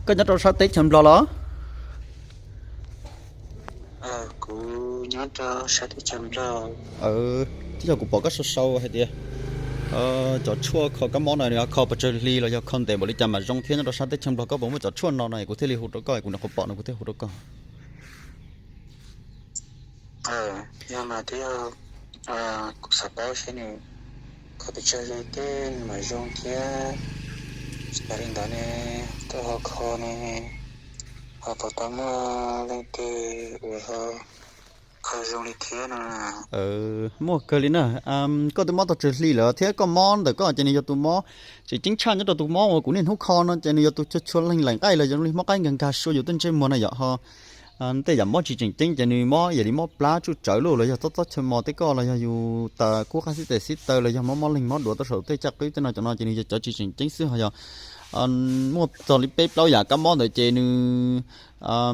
Koj nyob rau sab teb chaws Nplog los? Kuv nyob rau sab teb chaws Nplog. Twb yog kuv pom koj sau sau hais tias cov tshuaj kho kab mob no nws kho pes tsawg hli los yog kho ntev npaum li cas mam zoo thiab nyob rau sab teb chaws Nplog koj puas muaj cov tshuaj no no kuv thiaj li hu rau koj, kuv nyuam qhuav pom no kuv thiaj hu rau koj. Yog mas twb yog kuv xav paub seb nws kho pes tsawg hli tej mam zoo thiab. Yog li ntawd ne, koj ho kho ne, ho puas tau muaj leej twg uas ho kho zoo li thiab no? Muaj kawg li na. Koj twb mob tau tsawg hli lawm thiab koj mob ntawm koj ces nws yog tus mob tseem ceeb tshaj nyob rau tus mob uas kuv niaj hnub kho no ces nws yog tus tshua tshua leej laim nqaij los yog zoo li mob qaib nkag nkag sua yus tej ntsej muag na yom ho. Tej yam mob tsis tseem ceeb ces nws mob yam li mob plab tsuj tsawv luj los yog tob tob chaw mos tej koj los yog yus tas kub qab xib tes xib taw los yog mob mob leeg mob duav tau saum tej caj qwb tej no cov no ces nws yog cov tsis tseem ceeb xwb ho yog muaj txog li peb plaub yam kab mob ntawd ces nws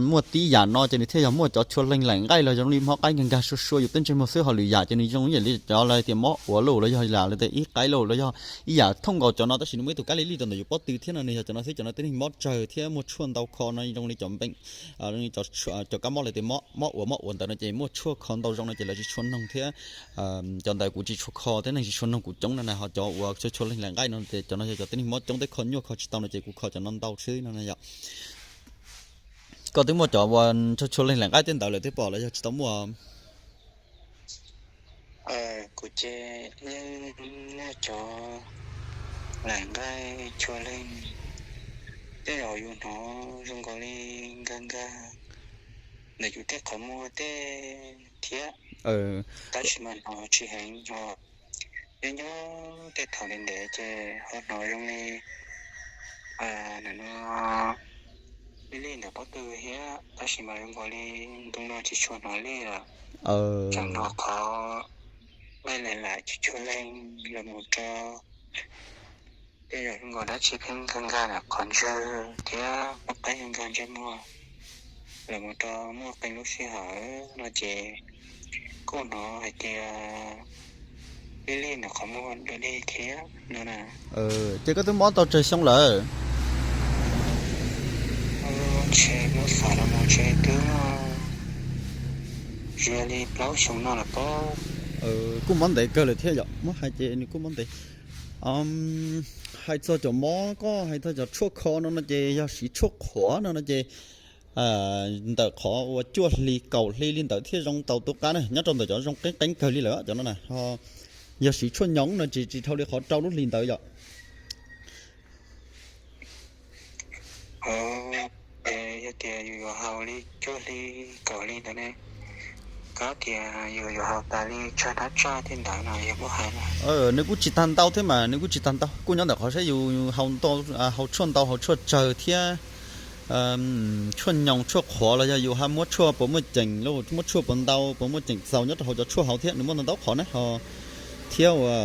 muaj tib yam no ces nws thiaj yog muaj cov tshua leej laim nqaij los zoo li mob qaib nkag nkag sua sua yus tej ntsej muag xwb ho lwm yam ces nws zoo ib yam li cov lawv tias mob uas luj los yog lam lawv tias ib qaib luj los yog ib yam thooj nkaus cov no tab sis nws muaj ib tug kab li lij rau ntawm yus pob tw thiab no nws yog cov no xwb cov no twb neeg mob tsawg thiab muaj tshuaj ntau kho no zoo li cov npeej cov kab mob lawv tias mob uas mob uas ntawd no ces muaj tshuaj kho ntau zoo no ces lawv tsis tshua noog thiab. Cov ntawd kuv tsis tshua kho thiab neeg tsis tshua noog kuv coob no na ho cov uas tshua tshua leej laim nqaij no ces cov no yog cov twb neeg mob coob tej kho nyuaj kho tsis tau no ces kuv kho cov no ntau xwb no na yom. Koj twb muaj cov uas tshua tshua leej laim nqaij tej ntawd lawm twb pom los yog tsis tau muaj? Kuv ces muaj cov laim nqaij tshua leej, tej zaum yus hnov zoo nkaus li nkag nkag ntawm yus tej qhov muag tej thiab, tab sis mas hnov tsis heev os. Nyob nyob tej thaum ntev ntev ces ho hnov zoo li no li lij ntawm pob tw thiab tab sis mas zoo nkaus li ntu no tsis tshua hnov lij lawm. Tseem hnov qhov nqaij laim laim tshua tshua leej los mus rau tej zaum zoo nkaus dab tsi pheej nkag nkag ntawm qhov ntswg thiab pob qaib nkag ntsej muag los mus rau muaj qee lub sij hawm no ces kuj hnov hais tias lij lij ntawm qhov muag dua dig thiab no na. Ces koj twb mob tau tsawg xyoo lawm? Ntshe muab xav los mus ntshe twb muaj tsis yog li plaub xyoo no lawm pob. Kuj mob ntev kawg lawm thiab yom, muab hais ces nws kuj mob ntev. Hais txog cov mob koj hais txog cov tshuaj kho no no ces yog siv tshuaj qhuav no no ces ntawm qhov uas cuaj hli kaum hli li ntawd thiaj zoo tau tu qab na, nyob rau ntawm cov zoo qeeb qeeb kawg li lawm cov no na. Yog siv tshuaj nyoos no tsis tsis dhau li qhov rau lub hli ntawd yom. Yog tias yus yuav haus li cuaj hli kaum hli ntawd ne, koj tias yus yuav haus tas li tsawg hnab tsaj tej ntawd no yog muab hais na? Nws kuj tsis tag ntau thiab mas nws kuj tsis tag ntau, kuj nyob ntawm qhov saib yus haus tshuaj ntau haus tshuaj tsawg thiab tshuaj nyoos tshuaj qhuav los yog yus ho muab tshuaj puas muaj ceem, muab tshuaj puas ntau puas muaj ceem txaus nyob rau hauv cov tshuaj haus thiab nws muaj ntau ntau qhov na ho thiab ua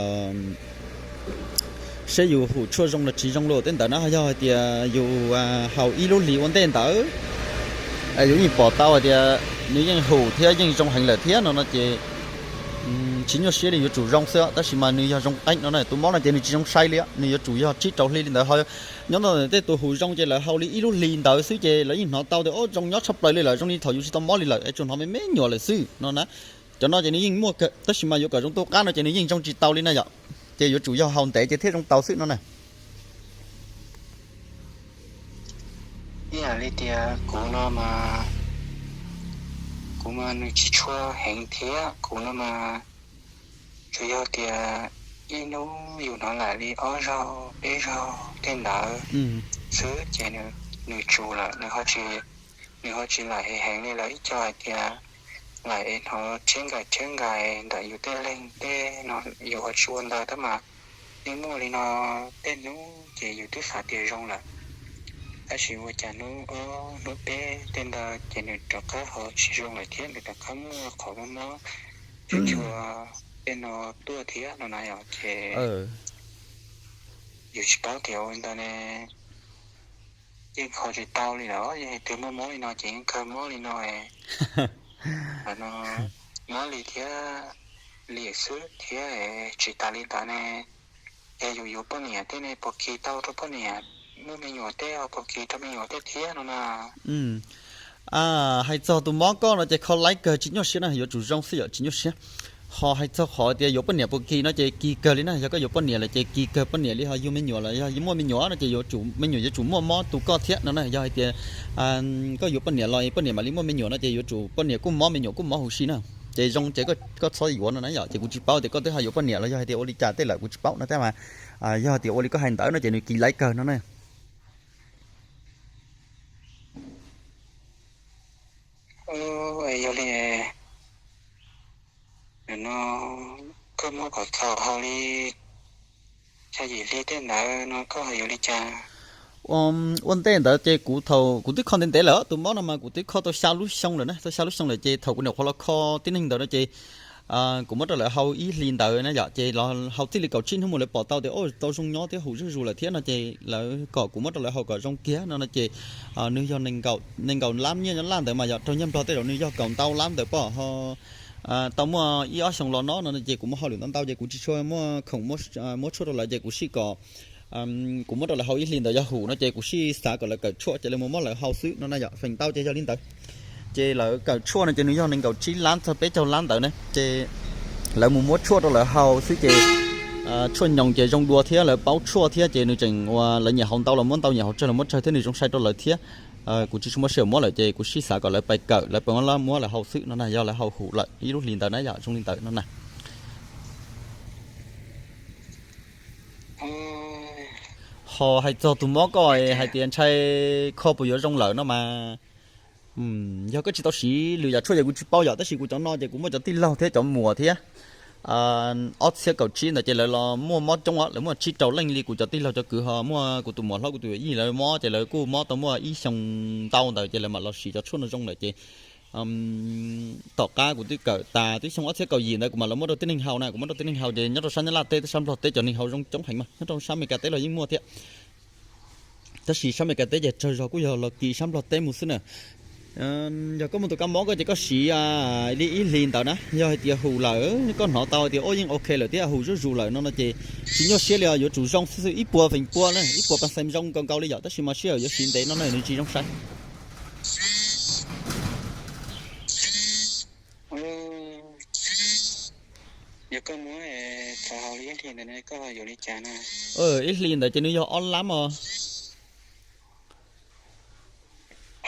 saib yus hum tshuaj zoo los tsis zoo los tej ntawd na. Yog hais tias yus haus ib lub hlis ua ntej ntawd yus yeej pom tau hais tias nws yeej hum thiab yeej zoo heev lawm thiab no no ces tsis nyuaj siab li, yuav tsum zoo xwb tab sis mas nws yog zoo qeeb no na, tus mob no ces nws tsis zoo sai li, nws yuav tsum yog tsib rau hli li ntawd ho. Nyob ntawm tej tus hum zoo ces lawv haus li ib lub hlis ntawd xwb ces lawv yeej hnov tau tias o zoo nyob tshaj plaws li lawm, zoo li thaum yus tsis tau mob li lawm es tsuas hnov me me nyuam lawm xwb no na. Cov no ces nws yeej muaj kawg tab sis mas yuav kom zoo tu qab no ces nws yeej zoo tsis tau li na yom. Ces yuav tsum yog haus ntev ces thiaj zoo tau xwb no na. Ib yam li tias kuv no mas, kuv mas nws tsis tshua heev thiab, kuv no mas tsuas yog tias ib hnub yus hnov laim li ob zaug peb zaug tej ntawd xwb ces nws tsum lawm, nws ho tsis laim heev heev li lawm. Ib co hais tias laim es hnov tshiab nkais tshiab nkais ntawm yus tej leeg tej no, yus ho tsis ua ntawd tab mas yeej muaj li no tej hnub ces yus twb xav tias zoo lawm. Tab sis ua cas hnub ob hnub peb tej ntawd ces nws rov qab ho tsis zoo lawm thiab, nws rov qab muaj qhov mob mob tsuag tsuag tej no tuaj thiab no na yom. Ces yus tsis paub tias ua li ntawd ne, yeej kho tsis tau li lawm, yog hais tias muaj mob li no ces yeej kawg mob li no. Ntawm no mob li thiab liam xwb thiab. Tsis tas li ntawd ne, yog yus yuav poj niam thiab ne puas khi tau rau poj niam muaj me nyuam tej ho puas kis rau me nyuam tej thiab no na. Hais txog tus mob koj no ces kho laib kawg tsis nyuaj siab na, yuav tsum zoo xwb yom tsis nyuaj siab. Ho hais txog qhov tias yuav poj niam puas kis no ces kis kawg li na, yog koj yuav poj niam lawm ces kis kawg poj niam li, ho yug me nyuam los yog muaj me nyuam no ces yuav tsum me nyuam yuav tsum muaj mob tus koj thiab no na. Yog hais tias koj yuav poj niam los poj niam mam li muaj me nyuam no ces yuav tsum poj niam kuj mob me nyuam kuj mob huv si na. Ces zoo ces koj txhob yuav no na yom, ces kuv tsis paub tias koj twb ho yuav poj niam los yog hais tias ua li cas tej lawm kuv tsis paub no thiab mas yog hais tias ua li koj hais ntawd no ces nws kis laib kawg no na. Yog li no koj muab kom txaus hauv li xya yim hli tej ntawd no koj ho yuav li cas? Ua ntej ntawd ces kuv thaum kuv twb kho ntev ntev lawm, tus mob no mas kuv twb kho tau xya lub xyoo lawm na, tau xya lub xyoo lawm ces thaum kuv nyuam qhuav los kho tib neeg ntawd no ces kuv muab rau lawv haus ib hlis ntawd na yom, ces los haus txij li kaum tsib hnub mus lawv pom tau tias tau zoo nyob thiab huv zuj zus lawm thiab no ces lawv kom kuv muab rau lawv haus kom zoo kiag no no ces nws yog nees nkaum lab nyiaj nyob laj ntawd mas yog raug nyiaj nplog tej zaum nws yog kaum ntau lab ntawd pom ho tau muaj ib ob xyoo los no no ces kuv muaj hauj lwm ntau ntau ces kuv tsis tshua muaj khoom muab tshuaj rau lawv ces kuv sij kom kuv muab rau lawv haus ib hlis ntawd yog hum no ces kuv sij xav kom lawv kawm tshuaj ces lawv mus muab lawv haus xwb no na yom, feem ntau ces yog li ntawd. Ces lawv kawm tshuaj no ces nws yog nees nkaum tsib lab txog peb caug lab ntawd na ces lawv mus muab tshuaj rau lawv haus xwb ces tshuaj nyoos ces zoo dua thiab lawv paub tshuaj thiab ces nws tseem ua lawv nyiam haus ntau los muab ntau, nyiam haus tsawg los muab tsawg thiab nws zoo sai rau lawv thiab. Kuv tsis tshua muaj sij hawm muab lawm ces kuv sij xav kom lawv pais kawm, lawv pais muab lawv haus xwb no na, yog lawv haus hum lawm ib lub hlis ntawd na yom, zoo li ntawd no na. Ho hais txog tus mob koj hais tias ntshai kho puas yuav zoo lawm no mas yog koj tsis tau siv lwm yam tshuaj ces kuv tsis paub yom, tab sis kuv cov no ces kuv muaj cov tij laug thiab cov muam thiab ob txhiab kaum tsib ntawd ces lawv los muaj mob coob os, lawv muaj tsib rau leej li kuv cov tij laug cov kwv ho muaj kuv tus muam hlob kuv tus yij lawv mob ces lawv kuj mob tau muaj ib xyoo ntau ntawd ces lawv mam los siv cov tshuaj no zoo lawm ces tom qab kuv twb kawm tas twb xyoo ob txhiab kaum yim ntawd kuv mam los muab rau tib neeg haus na, kuv muab rau tib neeg haus ces nyob rau sab Nyab Laj teb, sab Nplog teb cov neeg haus zoo coob heev mas nyob rau sab Amelikas teb los yeej muaj thiab. Tab sis sab Amelikas teb ces tsawg zog kuj yog los kis sab Nplog teb mus xwb na. Yog koj muaj tus kab mob koj ces koj siv li ib hlis ntawd na, yog hais tias hum lawm koj hnov tau tias ua yeej ok lawm thiab hum zuj zus lawm no no ces tsis nyuaj siab li os, yuav tsum zoo xwb xwb, ib puas feem pua na, ib puas pas xeem zoo nkaus nkaus li yom, tab sis mas sij hawm yuav siv ntev no na nws tsis zoo sai. Yog koj muab txaus hauv li ib hlis ntawd koj yuav li cas na? Ib hlis ntawd ces nws yog ob lab os.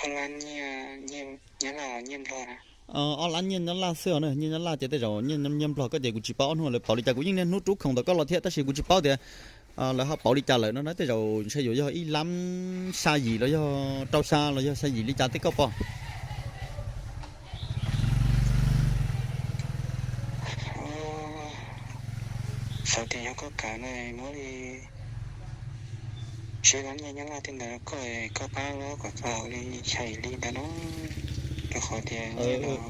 Ob lab nyiaj, nyiaj Nyab Laj nyiaj Nplog na? Ob lab nyiaj Nyab Laj xwb os na, nyiaj Nyab Laj ces tej zaum nyiaj, nyiaj Nplog koj ces kuv tsis paub ob hnub lawv pauv li cas, kuv yeej niaj hnub rub khoom ntawm koj los thiab tab sis kuv tsis paub tias lawv ho pauv li cas lawm no na, tej zaum ntshe yuav yog ib lab xya yim los yog rau xya los yog xya yim li cas tej koj pom. Xav tias yog koj kawm no muab li tsib lab nyiaj Nyab Laj tej ntawd koj, koj pab los kom txaus li xya yim li ntawd no, rau qhov tias nyiaj los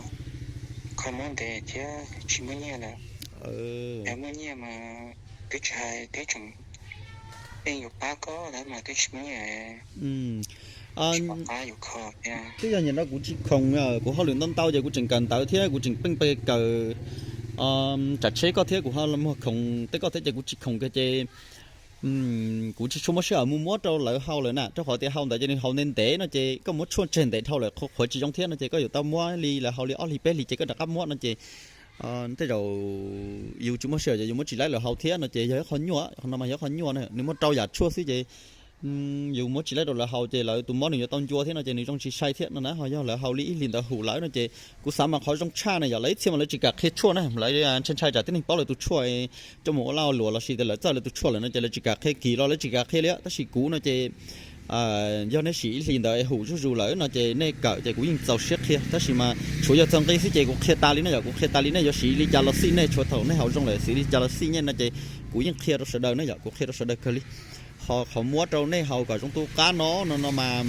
kho mob ntev thiab tsis muaj nyiaj lawm. Yog muaj nyiaj mas twb tsis hais twb tseem yeej yuav pab koj lawm mas twb tsis muaj nyiaj, tsis pom qab yuav kho thiab. Twb yog nim no kuv tsis khoom, kuv hauj lwm ntau ntau ces kuv tseem kawm ntawv thiab kuv tseem pheej pe kawm tsam tsheb koj thiab kuv ho muag khoom tej koj thiab ces kuv tsis khoom kiag ces kuv tsis tshua muaj sij hawm mus muab rau lawv haus lawm na, rau qhov tias haus ntawd ces nws haus ntev ntev no ces koj muab tshuaj tseg ntev dhau lawm qhuav tsis zoo thiab no ces koj yuav tau muab li lawv haus li ob hlis peb hlis ces koj rov qab muab no ces tej zaum yus tsis muaj sij hawm ces yus muab tsis laib lawv haus thiab no ces yog ib qho nyuaj, qhov no mas yog ib qho nyuaj na, nws muaj rau yam tshuaj xwb ces yus muab tsis laib rau lawv haus ces lawv tus mob nws yuav tau ncua thiab no ces nws zoo tsis sai thiab no na. Ho yog lawv haus li ib hlis ntawd hum lawm no ces kuv xav mas qhov zoo tshaj na yom, lawv ib txhia mas lawv tsis kam qhia tshuaj na, lawv ntshai ntshai tsam tib neeg paub lawv tus tshuaj coj mus ua laj ua luam los sis tias lawv txawj lawv tus tshuaj lawm no ces lawv tsis kam qhia, kis los lawv tsis kam qhia li. Tab sis kuv no ces yog nej siv ib hlis ntawd hum zuj zus lawm no ces nej kawm ces kuv yeej txaus siab qhia, tab sis mas tshuav yog txog nqi xwb ces kuv qhia tas li no yom, kuv qhia tas li nej yuav siv li cas los xij nej, tshuav thaum nej haus zoo lawm siv li cas los xij nej no ces kuv yeej qhia rau sawv daws na yom, kuv qhia rau sawv daws kawg li. Ho qhov muab rau nej haus kom zoo tu qab no no no mas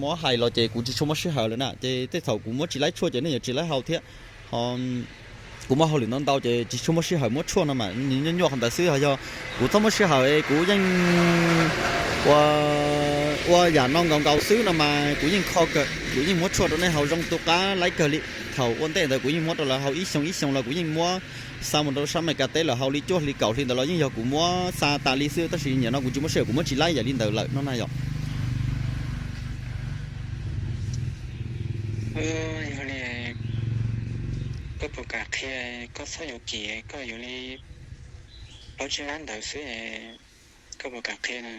muab hais los ces kuv tsis tshua muaj sij hawm lawm na, ces tej thaum kuv muab tsis laib tshuaj ces nej yuav tsis laib haus thiab. Ho kuv muaj hauj lwm ntau ntau ces tsis tshua muaj sij hawm muab tshuaj no mas nyuaj nyuaj qhov ntawd xwb, ho yog kuv txhob muaj sij hawm kuv yeej ua Ua yam no nkaus nkaus xwb no mas kuv yeej kho kawg, kuv yeej muab tshuaj rau nej haus zoo tu qab laib kawg li. Thaum ua ntej ntawd kuv yeej muab rau lawv haus ib xyoo ib xyoo los kuv yeej muab xa mus rau sab Amelikas teb lawv haus li cuaj hli kaum hli ntawd los yeej yog kuv muab xa tas li xwb, tab sis nim no kuv tsis muaj sij hawm kuv muab tsis laib yam li ntawd lawm no na yom. Yog li koj puas kam qhia, koj txhob yuav kim, koj yuav li plaub tsib lab ntawd xwb, koj puas kam qhia na?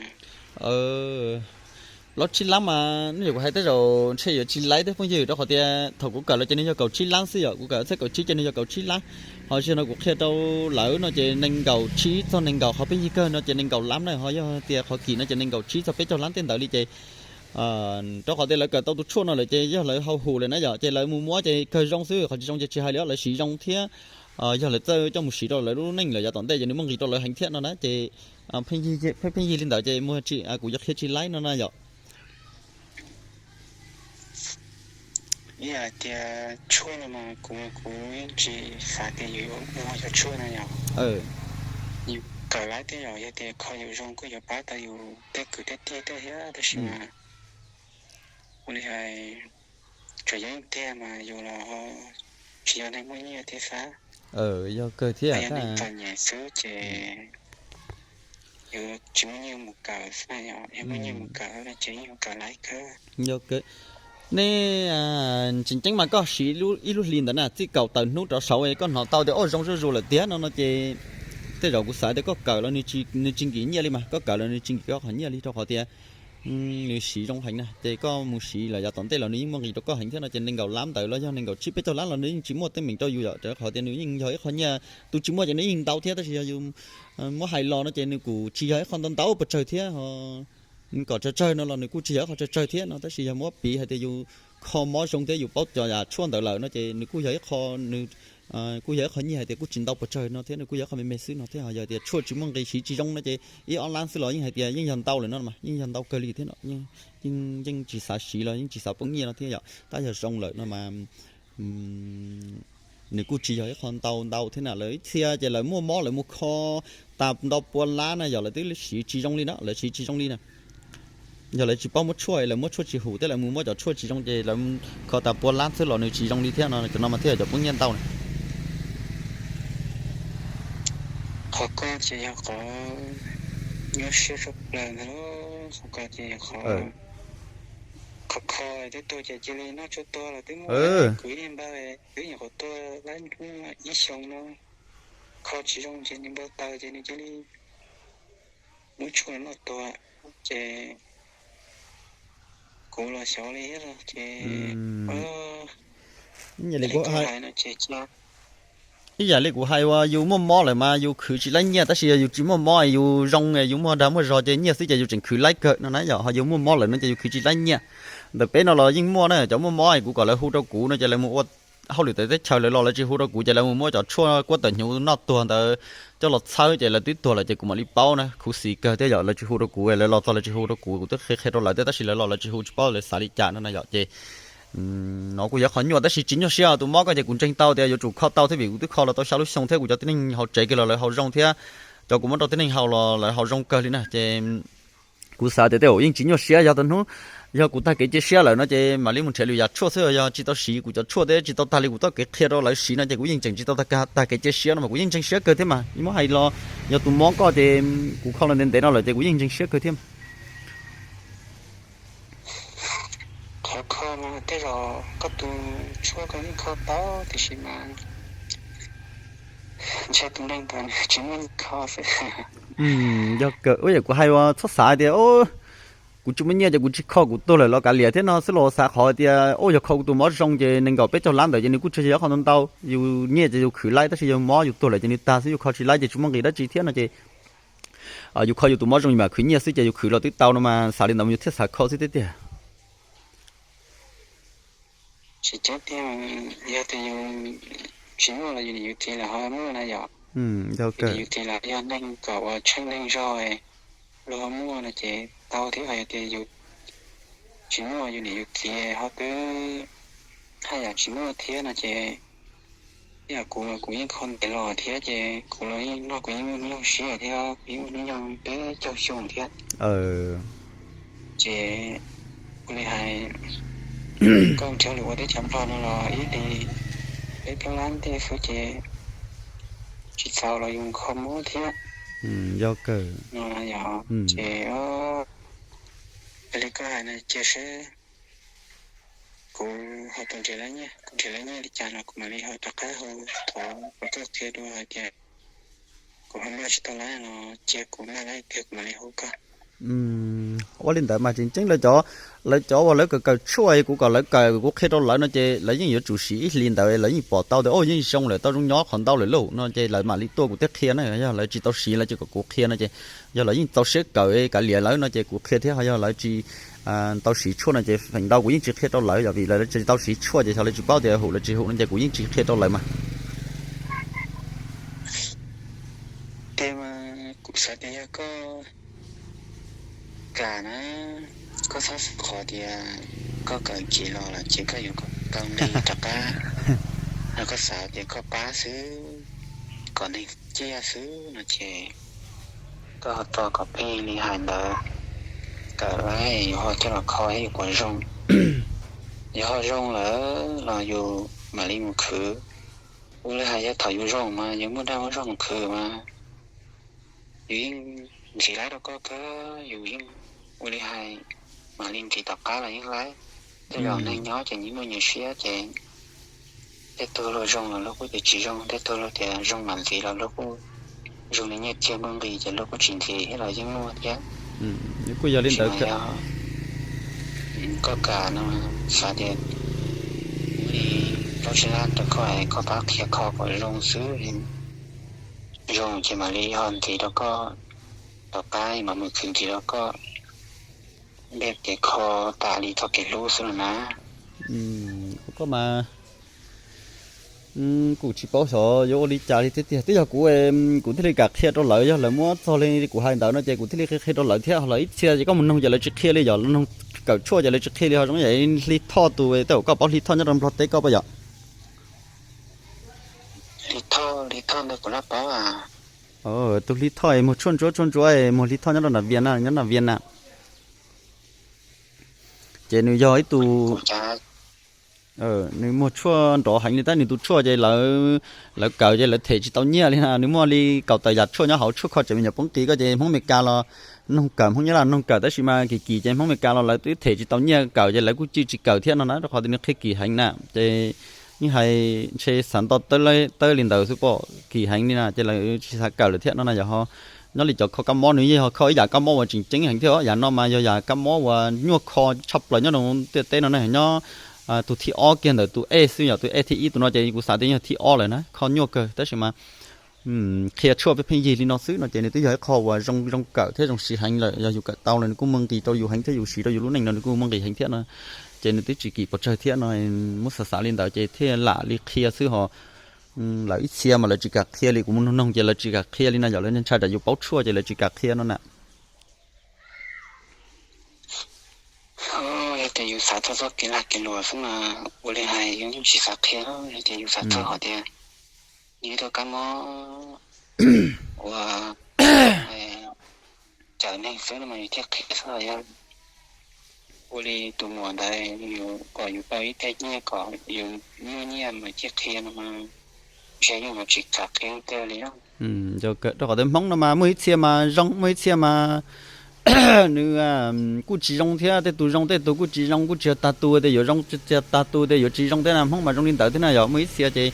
Plaub tsib lab mas nej kuv hais tej zaum ntshe yuav tsis laib thiab phooj ywg, rau qhov tias thaum kuv kawm los ces nws yog kaum tsib lab xwb yom, kuv kawm txhiab kaum tsib ces nws yog kaum tsib lab. Ho zaum no kuv qhia rau lawv no ces nees nkaum tsib txog nees nkaum, qhov pheej yig kawg no ces nees nkaum lab na, ho yog tias qhov kim no ces nees nkaum tsib txog peb caug lab tej ntawd li ces rau qhov tias lawv kawm tau tus tshuaj no lawm ces yog lawv hau hum lawm na yom, ces lawv mus muab ces kawg zoo xwb, qhov tsis zoo ces tsis hais li, lawv siv zoo thiab. Yog lawv txawj coj mus siv rau lawv lub neej lawm yav tom ntej ces nws muaj nqis rau lawv heev thiab no na ces pheej yig li ntawd ces kuv yuav qhia tsis laib no na yom. Ib yam tias tshuaj no mas kuv, kuv yeej tsis xav tias yus yuav ua cov tshuaj no yom. Yus kawm laib tej zaum yog tias kho yus zoo kuj yuav pab tau yus tej kwv tej tij tej thiab, tab sis mas ua li hais tsuas yog tiag mas yus los tsis yog neeg muaj nyiaj thiab xwb. Yog kawg thiab, yog neeg txom nyem xwb ces yus tsis muaj nyiaj mus kawm xwb, yog muaj nyiaj mus kawm ces yeej yuav kawm laib kawg. Yog kawg. Nej tseem ceeb mas koj siv ib lub hli ntawd na, txij kaum tawm hnub rov saud koj hnov tau tias o zoo zuj zus lawm tiag no no ces tej zaum kuv xav tias koj kawm los nws tsis nkim nyiaj li mas, koj kawm los nws tsis nkim koj qhov nyiaj li rau qhov tias nws siv zoo heev na, ces koj mus siv lawm yav tom ntej los nws yeej muaj nqis rau koj heev thiab no ces nees nkaum lab ntawd los yog nees nkaum tsib peb caug lab los nws yeej tsis muaj teeb meem rau yus yom, rau qhov tias nws yeej yog ib qho nyiaj, tus tsis muaj ces nws yeej ntau thiab, tab sis yog yus muab hais los no ces nws kuj tsis yog ib qho ntau ntau pes tsawg thiab. Nws kom tsawg tsawg no los nws kuj tsis yog ib qho tsawg tsawg thiab no, tab sis yog muab piv hais tias yus kho mob zoo thiab yus paub cov yam tshuaj ntawd lawm no ces nws kuj yog ib qho, nws kuj yog ib qho nyiaj hais tias kuj tsis ntau pes tsawg no thiab, nws kuj yog ib qho me me xwb no thiab. Yog tias tshuaj tsis muaj nqis siv tsis zoo no ces ib ob lab xwb los yeej hais tias yeej yog ntau lawm no mas, yeej yog ntau kawg li thiab no. Yeej tsis xav siv los yeej tsis xav poob nyiaj no thiab yom, tab yog zoo lawm no mas nws kuj tsis yog ib qho ntau ntau thiab na. Lawv ib txhia ces lawv muaj mob lawv mus kho tas ntau pua lab na yom, lawv twb siv tsis zoo li na, lawv siv tsis zoo li na. Yog lawv tsis paub muab tshuaj, lawv muab tshuaj tsis hum thiab lawv mus muab cov tshuaj tsis zoo ces lawv kho tas pua lab xwb los nws tsis zoo li thiab no, cov no mas thiaj yog cov poob nyiaj ntau na. Qhov koj ces yog qhov nyuaj siab tshaj plaws ntag, qhov koj ces yog qhov kho kho twb tuag ces cia li noj tshuaj tuag los twb muaj, kuv ib npawg twb nyuam qhuav tuag lab hnub ib xyoo no, kho tsis zoo ces nws npau taws ces nws cia li muab tshuaj noj tuag ces kuv los xyov li thiab ces ib yam li kuv hais uas yus muaj mob lawm mas yus khwv tsis laib nyiaj, tab sis yog yus tsis muaj mob yus zoo yus muaj dag muaj zog ces nyiaj xwb ces yus tseem khwv laib kawg no na yom. Ho yus muaj mob lawm no ces yus khwv tsis laib nyiaj. Ntawm peb no los yeej muaj na, cov muaj mob kuv kom lawv hu rau kuv no ces lawv mus ua hauj lwm tawm teb chaws lawv los lawv tsis hu rau kuv ces lawv mus muab cov tshuaj kuab tawm hnyuv noj tuag ntawd coj los txhawb ces lawv twb tuag lawm ces kuv mam li paub na, khuv xim kawg thiab yom. Lawv tsis hu rau kuv, lawv los txog lawv tsis hu rau kuv, kuv twb qhia qhia rau lawv thiab tab sis lawv los lawv tsis hu tsis paub lawv xav li cas no na yom. Ces no kuj yog qhov nyuaj tab sis tsis nyuaj siab, tus mob ko ces kuv ntseeg tau tias yuav tsum kho tau thiab vim kuv twb kho los tau xya lub xyoo thiab kuv cov tib neeg hauv tsev kiag los lawv haus zoo thiab, cov kuv muab rau tib neeg haus los lawv haus zoo kawg li na ces kuv xav tias tej zaum yeej tsis nyuaj siab, yog tau hnub yog kuv tag kev cia siab lawm no ces mam li mus nrhiav lwm yam tshuaj xwb, yog tsis tau siv kuv cov tshuaj thiab tsis tau tag li kuv txoj kev qhia rau lawv siv no ces kuv yeej tseem tsis tau tag kev cia siab no mas kuv yeej ntseeg siab kawg thiab mas. Yeej muab hais los yog tus mob ko ces kuv kho los ntev ntev no lawm ces kuv yeej ntseeg siab kawg thiab mas. Qhov kho mas tej zaum koj tus tshuaj koj yeej kho tau tiam sis mas ntshe tus neeg ntawd tsis muaj kho xwb. Yog kawg, yam kuv hais uas txhob xav tias kuv tsis muaj nyiaj ces kuv tsis kho kuv tuag lawm los kav liam thiab no xwb los xav qhov tias o yog kho kuv tus mob zoo ces nees nkaum peb caug lab ntawd ces nws kuj tsis yog qhov ntau ntau, yus nyiaj ces yus khwv laib tab sis yog mob yus tuag lawm ces nws tag xwb, yus kho tsis laib ces tsis muaj nqis dab tsi thiab no ces yus kho yus tus mob zoo yus mam khwv nyiaj xwb ces yus khwv los twb tau no mas xav li ntawd mas yus thiaj xav kho xwb tiag tiag. Tsis ceeb tiag, yog tias yus tsis muaj los yus niam yus txiv lawv ho muaj na yom. Yus niam yus txiv lawv yog neeg kom uas tsheej neeg zog luag ho muaj no ces tau thiab, ho yog tias yus tsis muaj yus niam yus txiv ho twb haj yam tsis muaj thiab no ces ib yam kuv los kuv yeej kho ntev los thiab ces kuv los yeej nrog kuv yeej muaj hnub nyoog siab thiab kuv yeej muaj hnub nyoog peb caug xyoo thiab. Ces ua li hais, koj nrhiav lus ua teb chaws Nplog no los ib hlis peb plaub lab ntej xwb ces tsis txaus los yus kho mob thiab. Yog kawg. Yog ces li koj hais no cia seb kuv ho tau nrhiav lab nyiaj, kuv nrhiav lab nyiaj li cas los kuv mam li ho rov qab hu thov kom koj qhia dua hais tias kuv ho npaj tsis tau lab no, cia kuv npaj lab tiag kuv mam li hu koj. Ua li ntawd mas tseem ceeb lawv cov, lawv cov uas lawv kawm kawm tshuaj kuv kom lawv kawm kuv qhia rau lawv no ces lawv yeej yuav tsum siv ib hlis ntawd lawv yeej pom tau tias o yeej zoo lawm tau zoo nyob qhov ntau lawm lauj no ces lawv mam li tuaj kuv thiaj qhia na. Yog lawv tsis tau siv lawv ces kom kuv qhia no ces yog lawv yeej txaus siab kawm kav liam lawv no ces kuv qhia thiab. Ho yog lawv tsis tau siv tshuaj no ces feem ntau kuv yeej tsis qhia rau lawv yog vim lawv tsis tau siv tshuaj ces xyov lawv tsis paub tias hum lawv tsis hum no ces kuv yeej tsis qhia rau lawv mas. Tiag mas kuv xav tias yog koj kam na, koj txhob xav qhov tias koj kawm chim los lawm ces koj yuav tau nqi rov qab, no koj xav tias koj pab xwb, kom neeg ciaj xwb no ces koj ho tso kom pheej li hais ntawd, kawm lawm yuav ho coj los kho thiab yuav puas zoo. Yog ho zoo lawm los yus mam li mus khwv. Ua li hais yog thaum yus zoo mas yus muaj dag muaj zog mus khwv mas yus yeej ntxiv lab rau koj kawg, yus yeej ua li hais mam li ntxiv tom qab los yeej laib. Tej zaum neeg nyob ces nyias muaj nyias siab ces tej tug luag zoo los luag kuj tias tsis zoo, tej tug luag tias zoo mam ntxiv los luag kuj zoo li nyiaj txiag muaj nqis ces luag kuj tsis ntxiv thiab los yeej muaj thiab. Kuj yog li ntawd. Koj kam no xav tias muab li plaub tsib lab rau koj es koj pab qhia kho kom zoo xwb, zoo ces mam li ho ntxiv rau koj, tom qab mam mus khwv ntxiv rau koj, ntiaj teb kho tas li txoj kev hlub xwb no na. Koj mas kuj tsis paub xyov yuav ua li cas li thiab tiag. Twb yog kuv, kuv thiaj li kam qhia rau lawv, yog lawv muab txog li kuv hais ntawd no ces kuv thiaj li qhia qhia rau lawv thiab. Ho lawv ib txhia ces koj mus noog ces lawv tsis qhia li, yog lawv noog kawm tshuaj ces lawv tsis qhia li. Ho zoo yam Hli Thoj tus, tej zaum koj paub Hli Thoj nyob rau Nplog teb koj puas yom? Hli Thoj, Hli Thoj ntawd kuv laj paub. Tus Hli Thoj muag tshuaj ntsuab tshuaj ntsuab, muag Hli Thoj nyob rau nram Vias na, nyob nram Vias na. Ces nws yog ib tug, nws muag tshuaj nrov heev li, tab nws tus tshuaj ces lawv, lawv kawm ces lawv them tsis tau nyiaj li na. Nws muaj li kaum tawm yam tshuaj nyob hauv tshuaj kho tseem me nyuam poob qis koj ces Hmoob Mes Kas los noog kawm, Hmoob Nyab Laj noog kawm, tab sis mas kim kim ces Hmoob Mes Kas los lawv twb them tsis tau nyiaj kawm ces lawv kuj cwj tsis kawm thiab no na, rau qhov tias nws qhia kim heev na. Ces yeej hais ntshe xav nto tawb li ntawd xwb, pom kim heev li na ces lawv tsis xav kawm lawm thiab no na. Yog ho nyob li cov kho kab mob, nws yeej ho kho ib yam kab mob uas tseem ceeb heev thiab os. Yam no mas yog yam kab mob uas nyuaj kho tshaj plaws nyob rau ntiaj teb no na. Nyob tus thib ob kiag ntawm tus E xwb, yog tus E thib ib tus no ces kuv xav tias yog thib ob lawm na, kho nyuaj kawg tab sis mas qhia tshuaj pheej pheej yig li no xwb no ces nws twb yog ib qho uas zoo zoo kawm thiab zoo siv heev lawm. Yog yus kawm tau lawm nws kuj muaj nqis rau yus heev thiab, yus siv rau yus lub neej no nws kuj muaj nqis heev thiab no. Ces nws twb tsis kim pes tsawg thiab no, muab xav xav li ntawd ces thiaj lam li qhia xwb ho. Lawv ib txhia mas lawv tsis kam qhia li, kuv mus noog noog ces lawv tsis kam qhia li no, yog lawv ntshai tsam yus paub tshuaj ces lawv tsis kam qhia no na. Yog tias yus xav txog txoj kev lag kev luam xwb mas ua li hais yus yeej tsis xav qhia. Yog tias yus xav txog hais tias yus ib tug kab mob uas cawm neeg xwb no mas yus thiaj qhia xwb. Yog ua li tus muam ntawd, yus kom yus tau ib teg nyiaj kom yus muaj nyiaj mas thiaj qhia no mas ntshe yeej yuav tsis kam qhia tej li. Rau qhov tias Hmoob no mas muaj ib txhia mas zoo, muaj ib txhia mas nws kuj tsis zoo thiab, tej tus zoo tej tus kuj tsis zoo, kuj tsis yog tag tus tias yuav zoo, tsis yog tag tus tias yuav tsis zoo thiab na. Hmoob mas zoo li ntawd thiab na, yog muaj ib txhia ces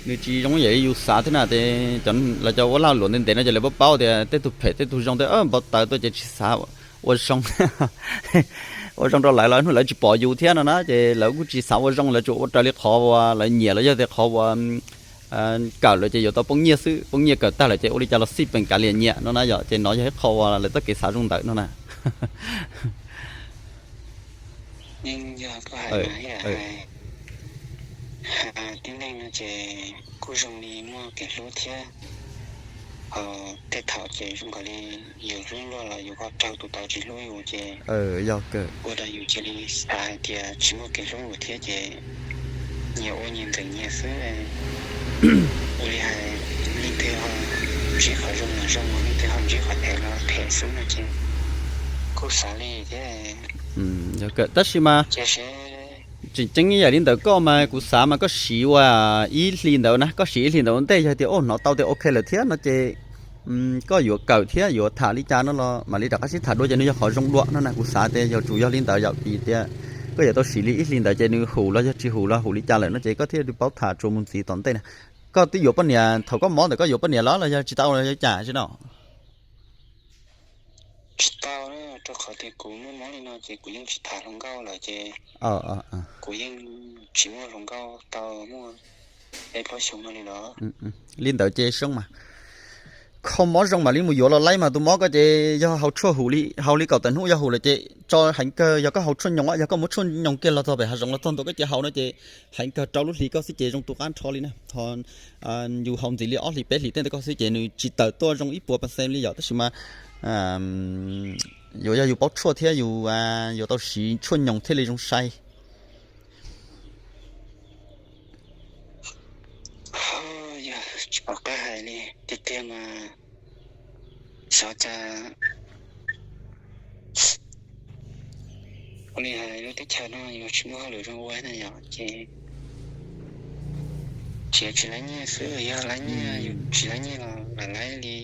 nws tsis zoo ib yam li yus xav thiab na. Ces lawv cov ua lag luam ntev ntev no ces lawv paub paub tias tej tus phem tej tus zoo, tej npau taws tuaj ces tsis xav ua zoo ua zoo rau lawv, lawv hnub lawv tsis pom yus thiab no na, ces lawv kuj tsis xav ua zoo, lawv tsuas ua raws li qhov uas lawv nyiam los yog tias qhov uas kawm lawm ces yuav tau poob nyiaj xwb, poob nyiaj kawm tag lawm ces ua li cas los xij peem kav liam nyiam no na yom. Ces no yog ib qho uas lawv txoj kev xav zoo ntawd no na. Yeej yog koj hais mas ib yam hais, tib neeg no ces kuj zoo li muaj kev hlub thiab. Ho tej thaum ces zoo nkaus li yus hlub luaj los yus ho raug tus tod tsis hlub yus ces ua rau yus cia li xav hais tias tsis muaj kev hlub yus thiab ces nyias ua nyias ntxeev nyias xwb. Ua li hais leej twg ho ntsib qhov zoo los zoo, leej twg ho ntsib qhov phem los phem xwb no ces kuj xav li thiab. Tab sis mas tseem ceeb ib yam li ntawm koj mas kuv xav mas koj siv ua ib hlis ntawd na, koj siv ib hlis ntawd ua ntej, yog tias hnov tau tias ok lawm thiab no ces koj yuav kawm thiab yuav tham li cas no los mam li rov qab sib tham dua ces nws yog qhov zoo dua no na. Kuv xav tias yog tsuas yog li ntawd yom, vim tias koj yuav tau siv li ib hlis ntawd ces nws hum los yog tsis hum los hum li cas lawm no ces koj thiaj li paub tham tsuas mus ntxiv tom ntej na. Koj twb yuav poj niam, thaum koj mob ntawd koj yuav poj niam los los yog tsis tau los yog cas tsis no? Tsis tau, rau qhov tias kuv muaj mob li no ces kuv yeej tsis tham hluas nkauj lawm ces kuv yeej tsis muaj hluas nkauj tau muaj peb plaub xyoo no li los. Li ntawd ces zoo mas, kho mob zoo mam li mus yuav los laib mas. Tus mob koj ces yog haus tshuaj hum li, haus li kaum tawm hnub yog hum lawm ces tso heev kawg. Yog koj haus tshuaj nyoos, yog koj muab tshuaj nyoos kiag los txog pem hav zoov los txog ntua koj ces haus no ces heev kawg, rau lub hli koj xwb ces zoo tu qab nrho li na. Ho yus haus ntxiv li ob hlis peb hlis tej ntawd koj xwb ces nws tsis tawm tuaj zoo ib puas percent li yom. Tab sis mas yuav yog yus paub tshuaj thiab yus yuav tau siv tshuaj nyoos thiaj li zoo sai. Yog tsis pom qab hais li tiag tiag mas xyov cas ua li hais lub teb chaws no yus tsis muaj hauj lwm zoo ua na yom ces tsis, tsis laib nyiaj xwb, yog laib nyiaj yus tsis laib nyiaj los lam laib li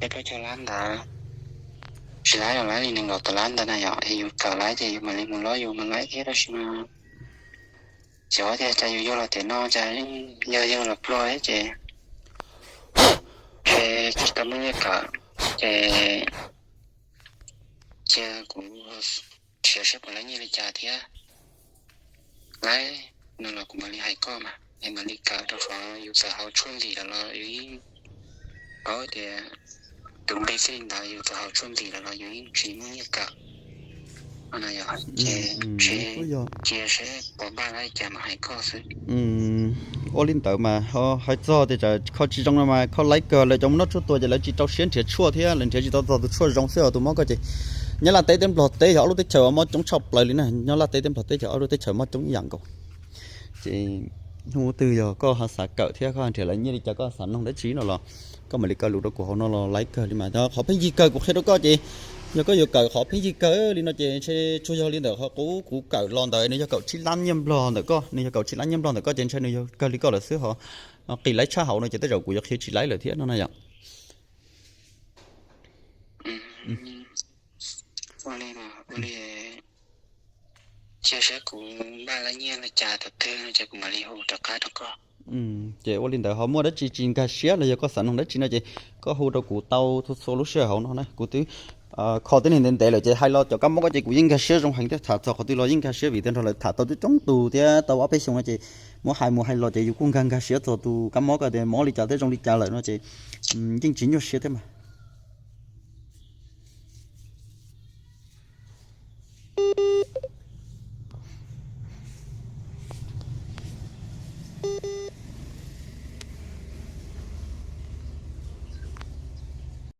peb plaub caug lab ntawd, tsis laib los laib li nees nkaum tawm lab ntawd na yom. Es yus kawm laib ces yus mam li mus lob yus mas laib thiab tab sis mas xyov tias cas yus yug los tiam no cas yeej yog yug los pluag ces ces tsis tau muaj nyiaj kawm ces cia kuv nrhiav saib puas laib nyiaj li cas thiab. Laib no los kuv mam li hais koj mas es mam li kawm rau qhov yus txawm haus tshuaj ntim lawm los yus yeej paub tias tus npe xij ntawd yus txawm haus tshuaj ntim lawm los yus yeej tsis muaj nyiaj kawm no yom. Ces cia seb puas npaj laib cas mas hais koj xwb. Ua li ntawd mas hais txog tias kho tsis zoo no mas kho laib kawg, lawv cov mus noj tshuaj tuag ces lawv tsis rau siab nrhiav tshuaj thiab lawv nrhiav tsis tau txog tus tshuaj zoo xwb os. Tus mob koj ces Nyab Laj teb thiab Nplog teb yog ob lub teb chaws mob coob tshaj plaws li na. Nyab Laj teb thiab Nplog teb yog ob lub teb chaws mob coob ib yam nkaus. Ces hnub twg yog koj ho xav kawm thiab koj nrhiav lawv nyiaj li cas koj xav noog dab tsi no los koj mam li kaw lus rau kuv hauv no los laib kawg li mas. Qhov pheej yig kawg kuv qhia rau koj ces yog koj yuav kawm qhov pheej yig kawg li no ces ntshe tsuas yog li ntawm qhov qub kuv kawm los ntawd nws yog kaum tsib lab nyiaj Nplog ntawm koj, nws yog kaum tsib lab nyiaj Nplog ntawm koj ces ntshe nws yog kawg li koj lawm xwb ho. Qis laib tshaj hauv no ces tej zaum kuv yuav qhia tsis laib lawm thiab no na yom. Ua li, ua li, cia saib kuv npaj laib nyiaj li cas thaum twg no ces kuv mam li hu rov qab rau koj. Ces ua li ntawd ho muaj dab tsi tsis nkag siab los yog koj xav noog dab tsi no ces koj hu rau kuv tau txhua txhua lub sij hawm hauv no na. Kuv twb kho tib neeg ntev ntev lawm ces hais los cov kab mob koj ces kuv yeej nkag siab zoo heev thiab tham txog qhov twg los yeej nkag siab vim tias nrog lawv tham tau coob coob tus thiab tau ob peb xyoo no ces muab hais mus hais los ces yus kuj nkag nkag siab txog tus kab mob koj tias mob li cas thiab zoo li cas lawm no ces yeej tsis nyuaj siab thiab mas.